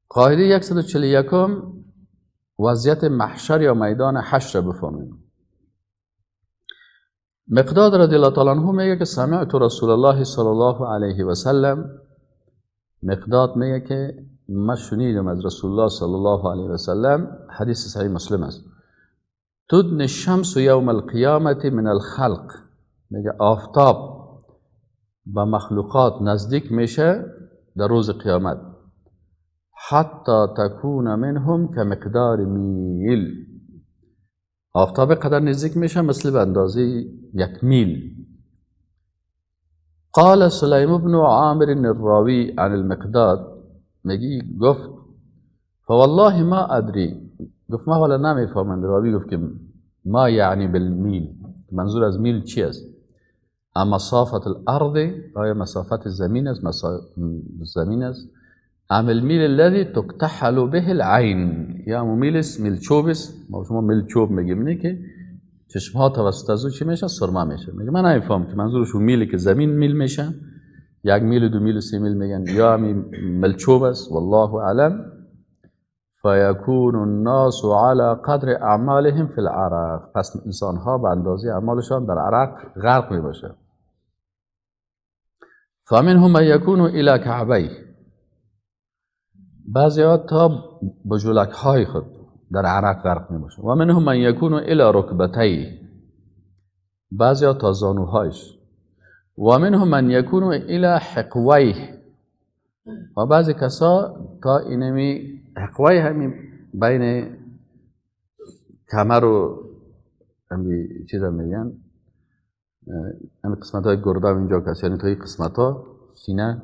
قاعده 141، وضعیت محشر یا میدان حشر بفهمیم. مقداد رضی الله تعالی عنه میگه که سمعت رسول الله صلی الله علیه و سلم، مقداد میگه که ما شنیدم از رسول الله صلی الله علیه و سلم، حدیث صحیح مسلم است، تدنی الشمس یوم القیامت من الخلق، میگه آفتاب به مخلوقات نزدیک میشه در روز قیامت، حتی تکون منهم کمقدار میل، آفتاب قدر نزدیک میشه مثل به اندازه یک میل. قال سلیم بن عامر الراوی عن المقداد، میگی گفت فوالله ما ادری، گفت ما والا نمیفهمم. راوی گفت که ما یعنی بالمیل، منظور از میل چی است؟ مسافت الارض، آیا مسافت زمین است؟ زمین است. ام المیل الذي تكتحل به العین، یا میل است، میل چوب است، ما شما میل چوب میگیم، نه که چشم ها توسط از او چی میشه؟ سرما میشه. میگه من نمیفهم که منظورش میلی که زمین میل میشه، یک میل، دو میل، سه میل میگن، یا میل چوب است، والله اعلم. فیکون الناس على قدر اعمالهم فی العرق، پس انسان ها به اندازه اعمالشان در عرق غرق می باشه. فمنهم من یکون الی کعبیه، بعضی ها تا بجولک های خود در عرق غرق می باشه. و منهم من یکون الی رکبتیه، بعضی ها تا زانوهایش. و منهم من یکون الی حقویه، و بعضی کسا تا اینمی حقوی همین بین کمر و همین چیزا میگن، همین قسمت های گرده اینجا کس، یعنی تا این قسمت ها سینه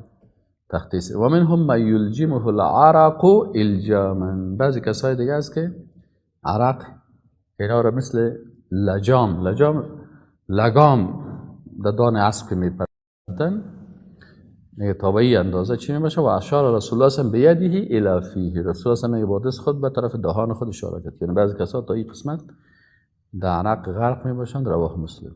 تخته. و منهم من یلجمه العرق الجاما، بعضی کسای دیگه است که عرق اینا را مثل لجام، لجام لگام در دان اسب میپرتن، میگه تا به این اندازه چی میباشه. و اشار رسول الله صلی الله علیه و بیده الی فیه، رسول الله صلی الله علیه و خود به طرف دهان خود اشاره کرد، یعنی بعضی کسا تا این قسمت در عرق غرق میباشند. رواه مسلم.